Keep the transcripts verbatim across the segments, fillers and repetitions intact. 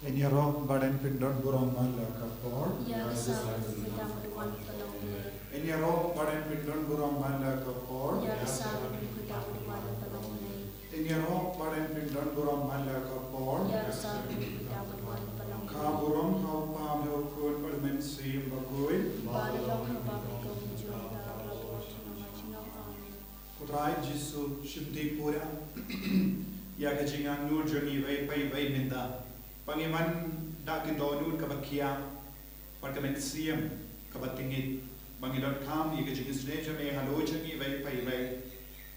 Yn ïaroh bad yn pyndon burom man la ka por. Ïa ka sap ka dang ka duwan ka long Blei. Yn ïaroh bad yn pyndon burom man la ka por. Ïa ka sap ka dang ka duwan ka long Blei. Yn ïaroh bad yn pyndon burom man la ka por. Ïa ka sap ka dang ka duwan ka long Kha burom ha u Kpa, ha u Khun bad ha u Mynsiem Bakhuid. Ba la long ha ba ka jong ka la bor na ma jong. Amen. Ko Trai Jisu, shim ti pura ïa ka jingangnud jong ngi iwei pa iwei mynta, ba ngin wan da ki dohnud kaba khia bad ka mynsiem kaba tyngeh, ba ngin donkam ïa ka jingisynei jong me halor jong ngi iwei pa iwei,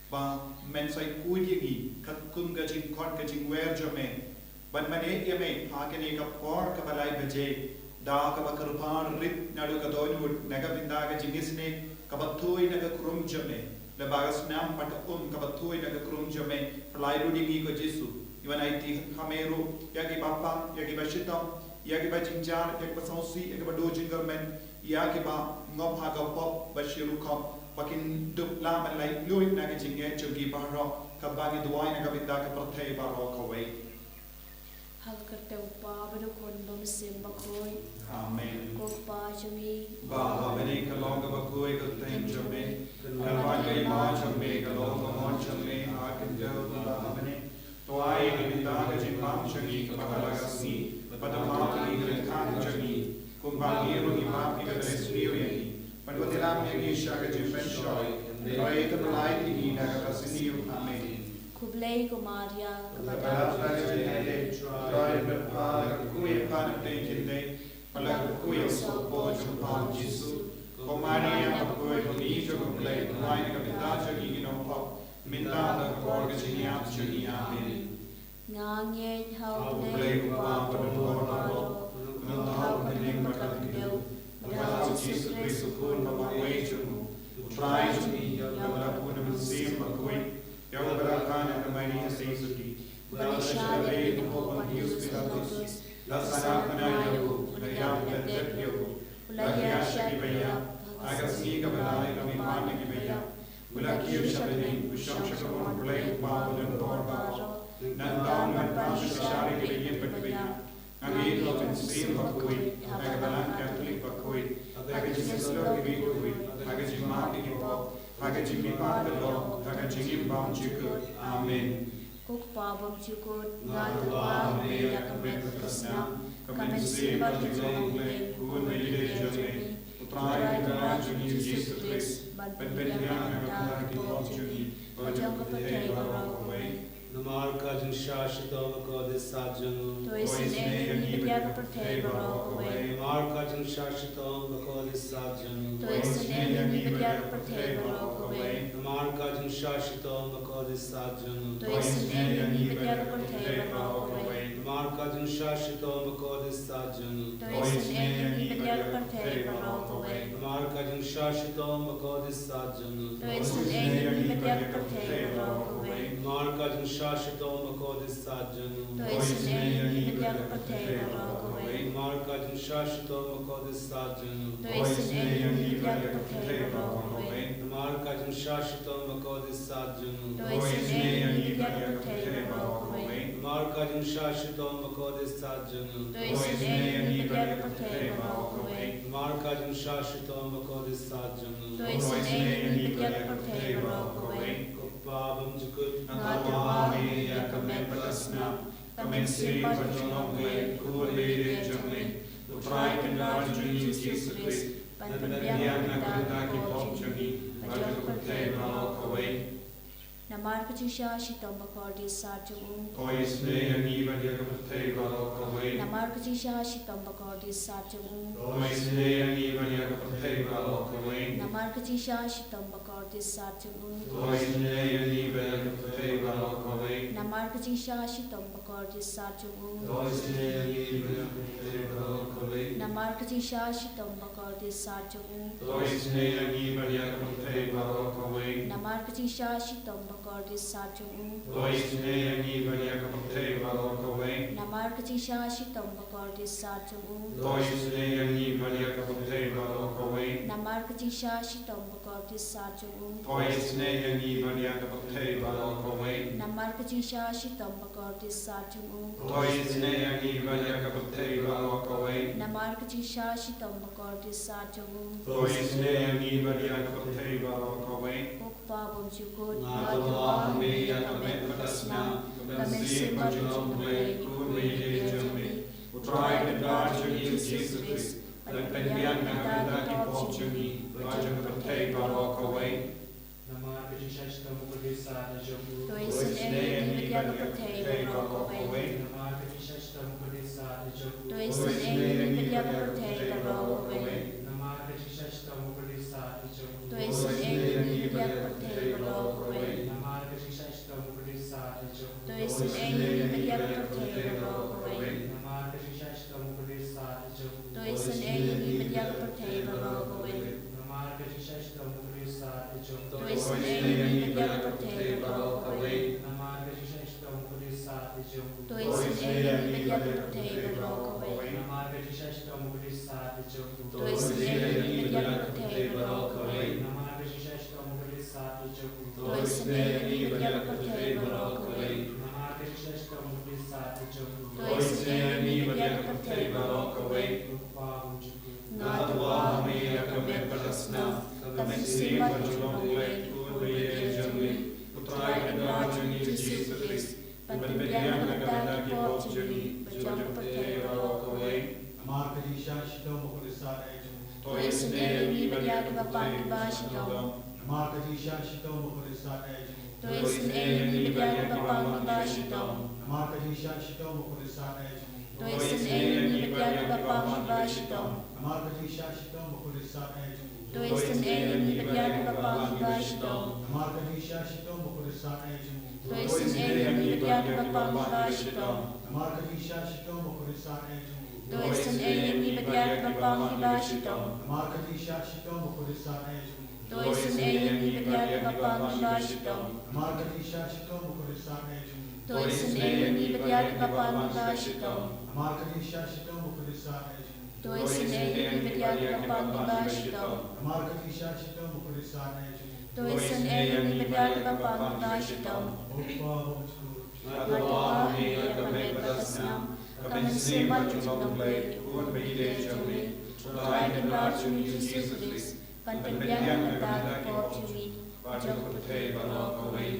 ba men sa ïakhuid ïa ngi katkum ka jingkhot ka jingwer jong me, ban mane ïa me ha kane ka por kaba lai baje, da kaba kyrpad rit naduh ka dohnud na ka bynta ka jingisynei kaba thoh na ka krum jong me. Lyngba ka snam bad ka um kaba thoh na ka krum jong me, pynlait ruh ïa ngi ko Jisu. Ngi wan aiti ha me ruh ïa kiba pang, ïa kiba shitom, ïa kiba jynjar, ïa kiba sngewsih, ïa kiba duh jingkyrmen, ïa kiba ngop ha ka pop ba shi rukom, ba kin dup lah ban lait luid na ka jingngeit jong ki baroh, kaba ngi duwai na ka bynta ka pyrthei baroh kawei. Ha ka kyrteng u Kpa bad u Khun bad u Mynsiem Bakhuid. Amen. Ko Kpa jong ngi. Ba ha bneng ka long kaba khuid ka kyrteng jong me. Kan wan ka hima jong me, ka long ka mon jong me ha ka khyndew kumba ha bneng. To ai ïa ngi mynta ka jingbam jong ngi kaba ha la ka sngi. Bad to map ïa ngi ki ryngkat jong ngi, kumba ngi ruh ngi map ïa ki ba sniew ïa ngi. Bad wat ïalam ïa ngi sha ka jingpynshoi, hynrei to pynlait ïa ngi na kaba sniew. Amen. Khublei ko Maria, Kaba dap da ka jingïadei, Trai bad pha, la kyrkhu ïa pha na pdeng khyndai, bad la kyrkhu ïa u sohpor jong pha u Jisu. Ko Maria bakhuid, mami jong u Blei, duwai na ka bynta jong ngi ki nongpop, mynta bad ha ka por ka jingïap jong ngi. Amen. Nga ngeit ha Ha u u Blei Blei u u Kpa Kpa badonbor baroh, u nongthaw ka bneng bad ka khyndew, bad ha u Jisu Khrist u Khun ba marwei jong u, u Trai jong ngi, ïa uba la bun da u Mynsiem Bakhuid, ïa uba la kha na ka Maria Theisotti, ba la shah ïaleit ha u Pontius Pilatus, la sahnarphna ïa u, la ïap bad la dep ïa u, la hiar sha kiba ïap, ha ka sngi kaba lai la mihpat na kiba ïap, u la kiew sha bneng, u shong sha ka mon u Blei u Kpa badonbor baroh. Nangta un wan pan sha ki shakri kiba ïeit bad kiba ïap. Nga ngeit ha u Mynsiem Bakhuid, ha ka Balang Katholik bakhuid, ha ka jingïasyllok kiba khuid, ha ka jingmap ïa ki pop, ha ka jingmihpat ka doh, ha ka jingim bymjukut. Amen. Ko Kpa bymjukut, nga tyrwa ha me ïa ka met bad ka snam, ka mynsiem bad ka jinglong, Khun bad ïadei jong me, u Trai Kynrad jong ngi u Jisu Khrist, ban pynbiang na ka bynta ki pop jong ngi bad jong ka pyrthei baroh kawei. Namar ka jingshah shitom bakordit sat jong u, to isynei ïa ngi bad ïa ka pyrthei baroh kawei. Namar ka jingshah shitom bakordit sat jong u, to isynei ïa ngi bad ïa ka pyrthei baroh kawei. Namar ka jingshah shitom bakordit sat jong u, to isynei ïa ngi bad ïa ka pyrthei baroh kawei. Namar ka jingshah shitom bakordit sat jong u, to isynei ïa ngi bad ïa ka pyrthei baroh kawei. Namar ka jingshah shitom bakordit sat jong u, to isynei ïa ngi bad ïa ka pyrthei baroh kawei. Namar ka jingshah shitom bakordit sat jong u, to isynei ïa ngi bad ïa ka pyrthei baroh kawei. Namar ka jingshah shitom bakordit sat jong u, to isynei ïa ngi bad ïa ka pyrthei baroh kawei. Namar ka jingshah shitom bakordit sat jong u, to isynei ïa ngi bad ïa ka pyrthei baroh kawei. Namar ka jingshah shitom bakordit sat jong u, to isynei ïa ngi bad ïa ka pyrthei baroh kawei. Namar ka jingshah shitom bakordit sat jong u, to isynei ïa ngi bad ïa ka pyrthei baroh kawei. Ko Kpa bymjukut, nga tyrwa ha me ïa ka met bad ka snam, ka mynsiem bad ka jinglong, Khun bad ïadei jong me, u Trai Kynrad jong ngi u Jisu Khrist, ban pynbiang na ka bynta ki pop jong ngi bad jong ka pyrthei baroh kawei. Namar ka jingshah shitom bakordit sat jong u, to isynei ïa ngi bad ïa ka pyrthei baroh kawei. Namar ka jingshah shitom bakordit sat jong u, to isynei ïa ngi bad ïa ka pyrthei baroh kawei. Namar ka jingshah shitom bakordit sat jong u, to isynei ïa ngi bad ïa ka pyrthei baroh kawei. Namar ka jingshah shitom bakordit sat jong u, to isynei ïa ngi bad ïa ka pyrthei baroh kawei. Namar ka jingshah shitom bakordit Kordit sat jong u. To isynei ïa ngi ban ïa ka pyrthei baroh kawei. Namar ka jingshisha shitom ba kordit sat jong u. To isynei ïa ngi ban ïa ka pyrthei baroh kawei. Namar ka jingshisha shitom ba kordit sat jong u. To isynei ïa ngi ban ïa ka pyrthei baroh kawei. Namar ka jingshisha shitom ba kordit sat jong u. To isynei ïa ngi ban ïa ka pyrthei baroh kawei. Namar ka jingshisha shitom ba kordit sat jong u. To isynei ïa ngi ban ïa ka pyrthei baroh kawei. Namar ka jingshisha shitom ba kordit sat jong u. To isynei ïa ngi ban ïa ka pyrthei baroh kawei. Ko Kpa bymjukut. Nga tyrwa ha me ïa ka met bad ka snam, ka mynsiem bad u jingpynleit, bad u Blei jong ngi. U Trai Kynrad jong ngi U Jisu Khrist, ban pynbiang na ka bynta ki pop jong ngi bad jong ka pyrthei baroh kawei. Namar ka jingshisha shitom ba kordit sat jong u. To isynei ïa ngi bad ïa ka pyrthei baroh kawei. Namar ka jingshisha shitom ba kordit sat jong u. To isynei ïa ngi bad ïa ka pyrthei baroh kawei. Namar ka jingshisha shitom ba kordit sat jong u. To isynei ïa ngi bad ïa ka pyrthei baroh kawei. Namar ka jingshisha shitom ba kordit sat jong u. To isynei ïa ngi bad ïa ka pyrthei baroh kawei. Namar ka jingshisha shitom ba kordit sat jong u. To isynei ïa ngi bad ïa ka pyrthei baroh kawei. Namar ka jingshisha shitom ba kordit sat jong u. To isynei ïa ngi bad ïa ka pyrthei baroh kawei. Namar ka jingshisha shitom ba kordit sat jong u. To isynei ïa ngi bad ïa ka pyrthei baroh kawei. Namar ka jingshisha shitom ba kordit sat jong u. To isynei ïa ngi bad ïa ka pyrthei baroh kawei. Namar ka jingshisha shitom ba kordit sat jong u. To isynei ïa ngi bad ïa ka pyrthei baroh kawei. Namar ka jingshisha shitom ba kordit sat jong u. To isynei ïa ngi bad ïa ka pyrthei baroh kawei. Ko Kpa bymjukut. Nga tyrwa ha me ïa ka met bad ka snam, ka mynsiem bad u jingpynleit, bad u Blei jong ngi, U Trai Kynrad jong ngi U Jisu Khrist, ban pynbiang na ka bynta ki pop jong ngi bad jong ka pyrthei baroh kawei. Namar ka jingshisha shitom ba kordit sat jong u. To isynei ïa ngi bad ïa kiba pang kiba shitom. Namar ka jingshisha shitom ba kordit sat jong u. To isynei ïa ngi bad ïa kiba pang kiba shitom. Namar ka jingshisha shitom ba kordit sat jong u. To isynei ïa ngi bad ïa kiba pang kiba shitom. Namar ka jingshisha shitom ba kordit sat jong u. To isynei ïa ngi bad ïa kiba pang kiba shitom. Namar ka jingshisha shitom ba kordit sat jong u. To isynei ïa ngi bad ïa kiba pang kiba shitom. Namar ka jingshisha shitom ba kordit sat jong u. To isynei ïa ngi bad ïa kiba pang kiba shitom. Namar ka jingshisha shitom ba kordit sat jong u. To isynei ïa ngi bad ïa kiba pang kiba shitom. Namar ka jingshisha shitom ba kordit sat jong u. To isynei ïa ngi bad ïa kiba pang kiba shitom. Namar ka jingshisha shitom ba kordit sat jong u. To isynei ïa ngi bad ïa kiba pang kiba shitom. Namar ka jingshisha shitom ba kordit sat jong u. To isynei ïa ngi bad ïa kiba pang kiba shitom. Ko Kpa bymjukut. Nga tyrwa ha me ïa ka met bad ka snam, ka mynsiem bad u jingpynleit, bad u Blei jong ngi, U Trai Kynrad jong ngi U Jisu Khrist, ban pynbiang na ka bynta ki pop jong ngi bad jong ka pyrthei baroh kawei.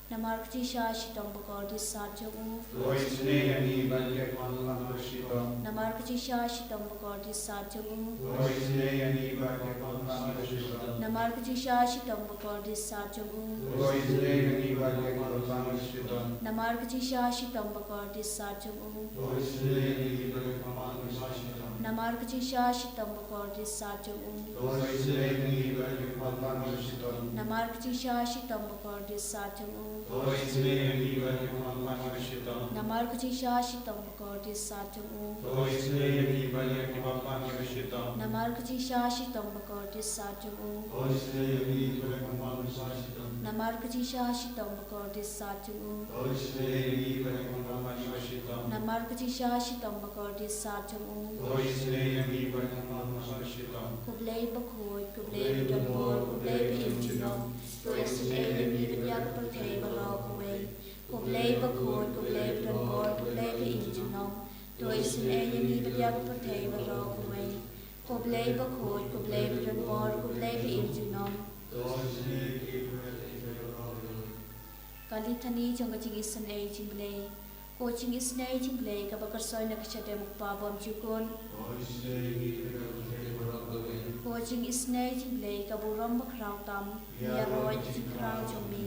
Namar ka jingshisha shitom ba kordit sat jong u. To isynei ïa ngi bad ïa kiba pang kiba shitom. Namar ka jingshisha shitom ba kordit sat jong u. To isynei ïa ngi bad ïa kiba pang kiba shitom. Namar ka jingshisha shitom ba kordit sat jong u. To isynei ïa ngi bad ïa kiba pang kiba shitom. Namar ka jingshisha shitom ba kordit sat jong u. To isynei ïa ngi bad ïa kiba pang kiba shitom. Namar ka jingshisha shitom ba kordit sat jong u. To isynei ïa ngi bad ïa kiba pang kiba shitom. Namar ka jingshisha shitom ba kordit sat jong u. To isynei ïa ngi bad ïa kiba pang kiba shitom. Namar ka jingshisha shitom ba kordit sat jong u. To isynei ïa ngi bad ïa kiba pang kiba shitom. Namar ka jingshisha shitom ba kordit sat jong u. To isynei ïa ngi bad ïa kiba pang kiba shitom. Namar ka jingshisha shitom ba kordit sat jong u. To isynei ïa ngi bad ïa kiba pang kiba shitom. Namar ka jingshisha shitom ba kordit sat jong u. To isynei ïa ngi bad ïa kiba pang kiba shitom. Ko Blei bakhuid, ko Blei badonbor, ko Blei ba im junom. To isynei ïa ngi bad ïa ka pyrthei baroh kawei. Ko Blei bakhuid, ko Blei badonbor, ko Blei ba im junom. To isynei ïa ngi bad ïa ka pyrthei baroh kawei. Ko Blei bakhuid, ko Blei badonbor, ko Blei ba im junom. Ka Lithani jong ka jingisynei jong U Blei. Ko jingisynei jong U Blei kaba kyrsoi na ka shadem U Kpa bymjukut. Ko jingisynei jong U Blei ka burom bakhraw tam, ïaroh ïa ka jingkhraw jong me.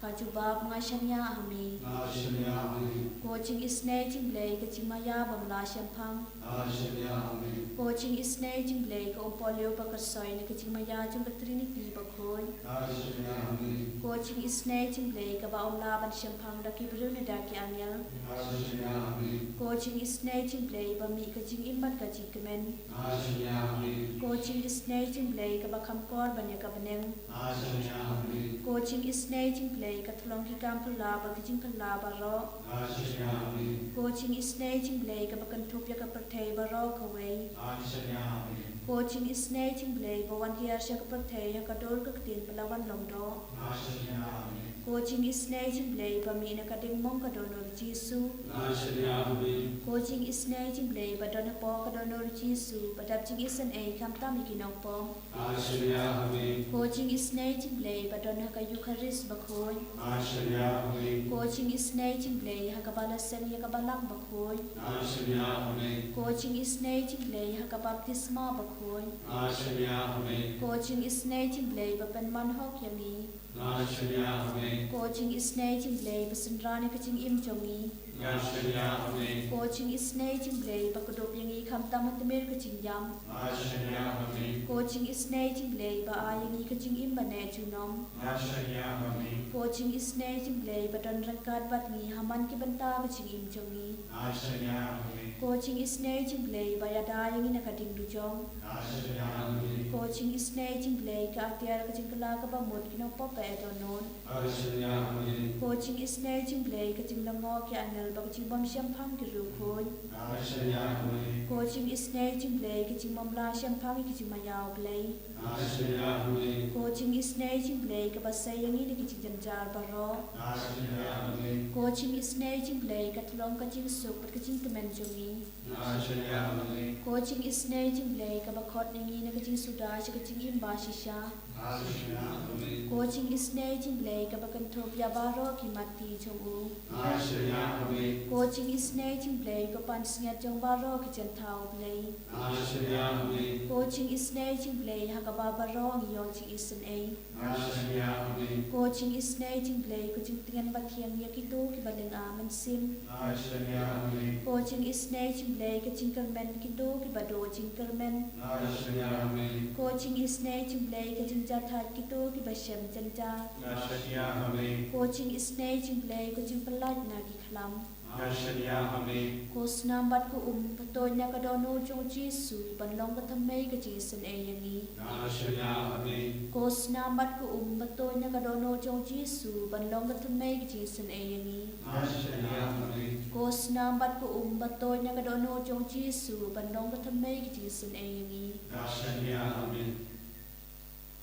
Ka jubab, nga shaniah ha me. Nga shaniah ha me. Ko jingisynei jong U Blei, ka jingmaïa bym lah shemphang. Nga shaniah ha me. Ko jingisynei jong U Blei, ka umpohliew ba kyrsoi na ka jingmaïa jong ka Trinity bakhuid. Nga shaniah ha me. Ko jingisynei jong U Blei, kaba ym lah ban shemphang da ki briew ne da ki angel. Nga shaniah ha me. Ko jingisynei jong U Blei, ba mih ka jingim bad ka jingkmen. Nga shaniah ha me. Ko jingisynei jong U Blei, kaba kham kor ban ïa ka bneng. Nga shaniah ha me. Ko jingisynei jong U Blei, ka thlong ki kam phylla bad ki jingphylla baroh. Nga shaniah ha me. Ko jingisynei jong U Blei, kaba kynthup ïa ka pyrthei baroh kawei. Nga shaniah ha me. Ko jingisynei jong U Blei, ba wan hiar sha ka pyrthei ha ka dur ka ktien ba la wan long doh. Nga shaniah ha me. Ko jingisynei jong U Blei, ba mih na ka diengmong ka dohnud Jisu. Nga shaniah ha me. Ko jingisynei jong U Blei, ba don hapoh ka dohnud Jisu, ba dap jingisynei khamtam ïa ki nongpop. Nga shaniah ha me. Ko jingisynei jong U Blei, ba don ha ka Eukharist bakhuid. Nga shaniah ha me. Ko jingisynei jong U Blei, ha kaba la seng ïa ka balang bakhuid. Nga shaniah ha me. Ko jingisynei jong U Blei, ha ka baptisma bakhuid. Nga shaniah ha me. Ko jingisynei jong U Blei, ba pynman hok ïa ngi. Nga shaniah ha me. Ko jingisynei jong U Blei, ba synran ïa ka jingim jong ngi. Nga shaniah ha me. Ko jingisynei jong U Blei, ba kdup ïa ngi khamtam ha tmier ka jingïap. Nga shaniah ha me. Ko jingisynei jong U Blei, ba ai ïa ngi ka jingim ba neh junom. Nga shaniah ha me. Ko jingisynei jong U Blei, ba don ryngkat bad ngi ha man ki bynta ka jingim jong ngi. Nga shaniah ha me. Ko jingisynei jong U Blei, ba ïada ïa ngi na ka ding dujok. Nga shaniah ha me. Ko jingisynei jong U Blei, ka atiar ka jingkylla kaba mut ki nongpop ba eh dohnud. Nga shaniah ha me. Ko jingisynei jong U Blei, ka jinglyngngoh ki angel bad ka jingbymshemphang ki riewkhuid. Nga shaniah ha me. Ko jingisynei jong U Blei, ka jingbymlah shemphang ïa ka jingmaïa U Blei. Nga shaniah ha me. Ko jingisynei jong U Blei, kaba sei ïa ngi na ki jingjynjar baroh. Nga shaniah ha me. Ko jingisynei jong U Blei, ka thlong ka jingsuk bad ka jingkmen jong ngi. Nga shaniah ha me. Ko jingisynei jong U Blei, kaba khot ïa ngi na ka jingsuda sha ka jingim bashisha. Nga shaniah ha me. Ko jingisynei jong U Blei, kaba kynthup ïa baroh ki matti jong u. Nga shaniah ha me. Ko jingisynei jong U Blei, ko pansngiat jong baroh ki jingthaw U Blei. Nga shaniah ha me. Ko jingisynei jong U Blei, ha kaba baroh ngi ïoh jingisynei. Nga shaniah ha me. Ko jingisynei jong U Blei, ko jingtngen bathiang ïa kito kiba lynga mynsiem. Nga shaniah ha me. Ko jingisynei jong U Blei, ka jingkyrmen kito kiba duh jingkyrmen. Nga shaniah ha me. Ko jingisynei jong U Blei, ka jingjahthait kito kiba shem jynjar. Nga shaniah ha me. Ko jingisynei jong U Blei, ko jingpyllait na ki khlam. Nga shaniah ha me. Ko snam bad ko um ba tuid na ka dohnud jong u Jisu ban long ka thymmei ka jingisynei ïa ngi. Nga shaniah ha me. Ko snam bad ko um ba tuid na ka dohnud jong u Jisu ban long ka thymmei ka jingisynei ïa ngi. Nga shaniah ha me. Ko snam bad ko um ba tuid na ka dohnud jong u Jisu ban long ka thymmei ka jingisynei ïa ngi. Nga shaniah ha me.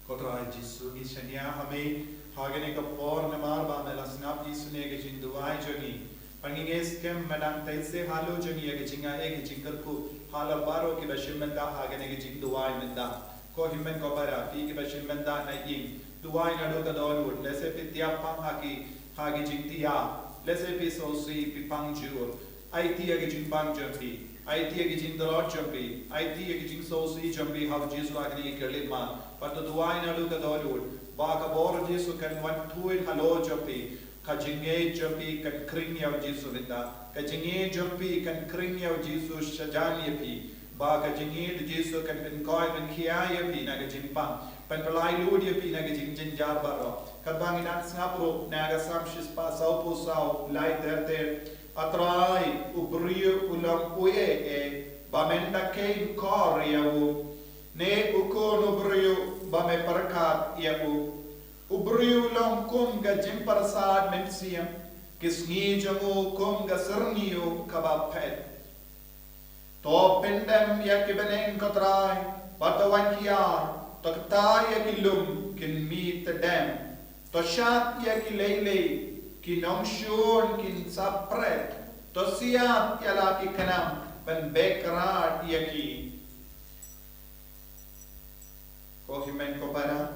Ko Trai Jisu, ngi shaniah ha me ha kane ka por namar ba me la sngap isynei ka jingduwai jong ngi. Ba ngi ngeit skhem ba dang tei se halor jong ngi ïa ka jingaiei ka jingkyrkhu halor baroh kiba shim bynta ha kane ka jingduwai mynta. Ko hynmen ko para, phi kiba shim bynta na ïing, duwai naduh ka dohnud, lehse phi tiap pang ha ki, ha ki jingtiap, lehse phi sngewsih, phi pang jur. Aiti ïa ki jingpang jong phi, aiti ïa ki jingtlot jong phi, aiti ïa ki jingsngewsih jong phi ha u Jisu ha kane ka khyllipmat. Bad to duwai naduh ka dohnud ba ka bor u Jisu kan wan thuid halor jong phi. Ka jingngeit jong phi kan khring ïa u Jisu mynta. Ka jingngeit jong phi kan khring ïa u Jisu shajan ïa phi. Ba ka jingngeit u Jisu kan pynkoit pynkhia ïa phi na ka jingpang, pynpyllait lut ïa phi na ka jingjynjar baroh. Katba ngi dang sngap ruh na ka Salm shispah sawphew saw, lai ter ter. A Trai, u briew u long uei ei ba men da kheiñ khor ïa u, ne u khun u briew ba me pyrkhat ïa u? U briew u long kum ka jingpyrsad mynsiem, ki sngi jong u kum ka syrngiew kaba phet. To pyndem ïa ki bneng, ko Trai, bad to wan hiar, to ktai ïa ki lum kin mih tdem. To shad ïa ki leilei, ki nongshun kin sa pret. To siat ïa la ki khnam ban beh krad ïa ki. Ko hynmen ko para,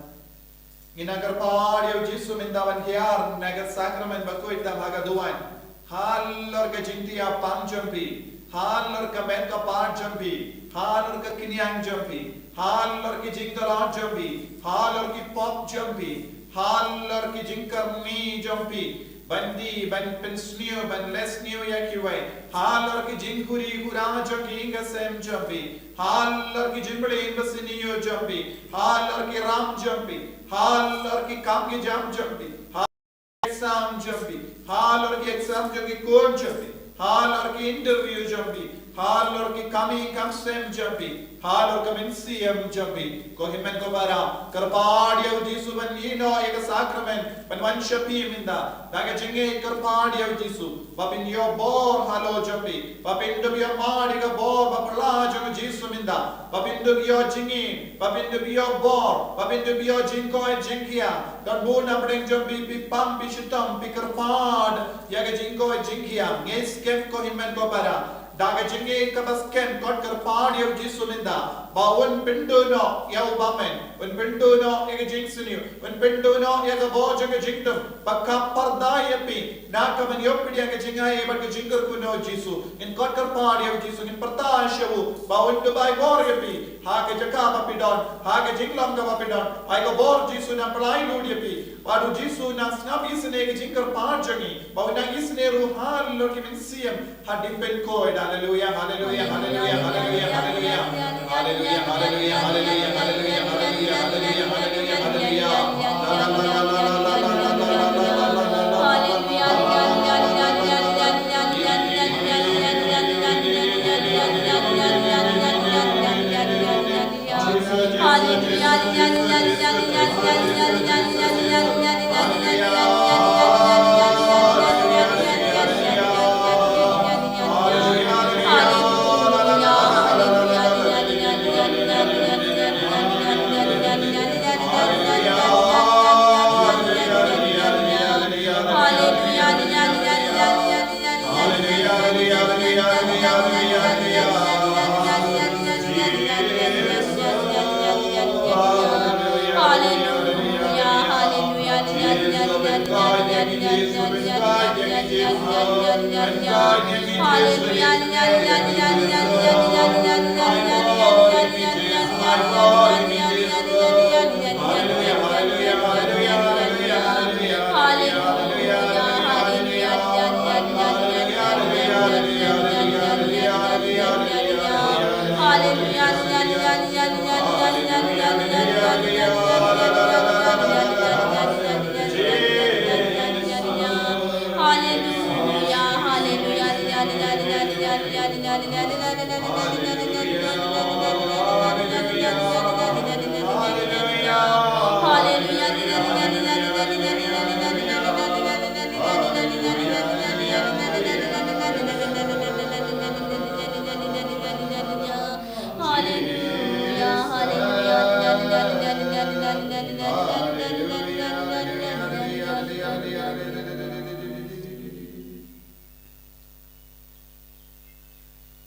ngi nang kyrpad ïa u Jisu mynta ban hiar na ka sakramen bakhuid tam ha ka duwan. Halor ka jingtiap pang jong phi, halor ka met ka phad jong phi, halor ka khñiang jong phi, halor ki jingtlot jong phi, halor ki pop jong phi, Halor ki jingkyrni jong phi ban die, ban pynsniew, ban leh sniew ïa kiwei. Halor ki jingkhuri khura jong ki ïing ki sem jong phi. Halor ki jingpyrshang ba sniew jong phi. Halor ki ram jong phi. Halor ki kam ki jam jong phi. Exam jong phi. Halor ki exam jong ki khun jong phi. Halor ki interview jong phi. Halor ki kam ïing kam sem jong phi. Halor ka mynsiem jong phi. Ko hynmen ko para, kyrpad ïa u Jisu ban ïehnoh ïa ka sakramen ban wan sha phi mynta. Da ka jingïeit kyrpad ïa u Jisu ba phin ïoh bor halor jong phi. Ba phin dup ïoh mad ïa ka bor ba phylla jong u Jisu mynta. Ba phin dup ïoh jingim, ba phin dup ïoh bor, ba phin dup ïoh jingkoit jingkhiah. Don bun na pdeng jong phi, phi pang, phi shitom, phi kyrpad ïa ka jingkoit jingkhiah. Ngeit skhem ko hynmen ko para. Da ka jingngeit kaba skhem, kot kyrpad ïa u Jisu mynta ba un pynduh noh ïa u bymman, un pynduh noh ïa ka jingsniew, un pynduh noh ïa ka bor jong ka jingdum. Ba ka pyrda ïa phi na ka ban ïoh pdiang ka jingai bad ka jingkyrkhu na u Jisu. Ngin kot kyrpad ïa u Jisu, ngin pyrta sha u ba un dubai bor ïa phi ha ka jaka ba phi don, ha ka jinglong kaba phi don. Ai ka bor Jisu nang pynlait lut ïa phi. Bad u Jisu nang sngap isynei ka jingkyrpad jong ngi, ba un nang isynei ruh halor ki mynsiem. Hadien pynkoit. Haleluya, haleluya, haleluya, haleluya, haleluya. Haleluya, haleluya, haleluya, haleluya, haleluya, haleluya, haleluya, haleluya.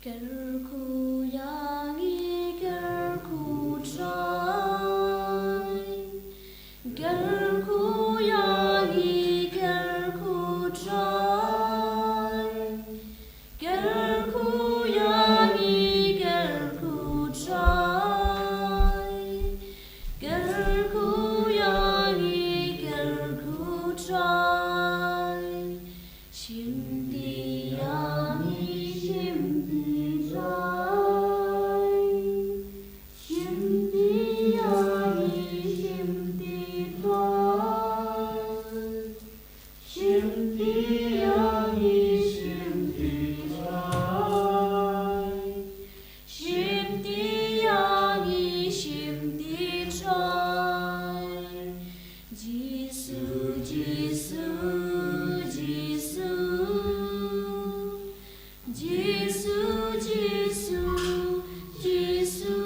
Kyrkhu ïa ngi, kyrkhu Trai. Kyrkhu ïa ngi, kyrkhu Trai. Kyrkhu ïa ngi, kyrkhu Trai. Kyrkhu ïa ngi, kyrkhu Trai. Shim ti ïa ngi, shim ti Trai. Shim ti ïa ngi, shim ti Trai. Shim ti ïa ngi, shim ti Trai. Shim ti ïa ngi, shim ti Trai. Jisu, Jisu, Jisu. Jisu, Jisu, Jisu.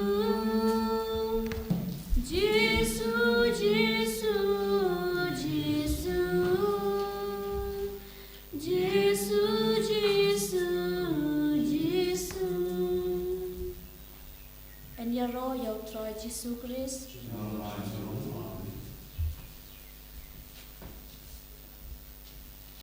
Jisu, Jisu, Jisu. Jisu, Jisu, Jisu. Yn ïaroh ïa u Trai Jisu Krist.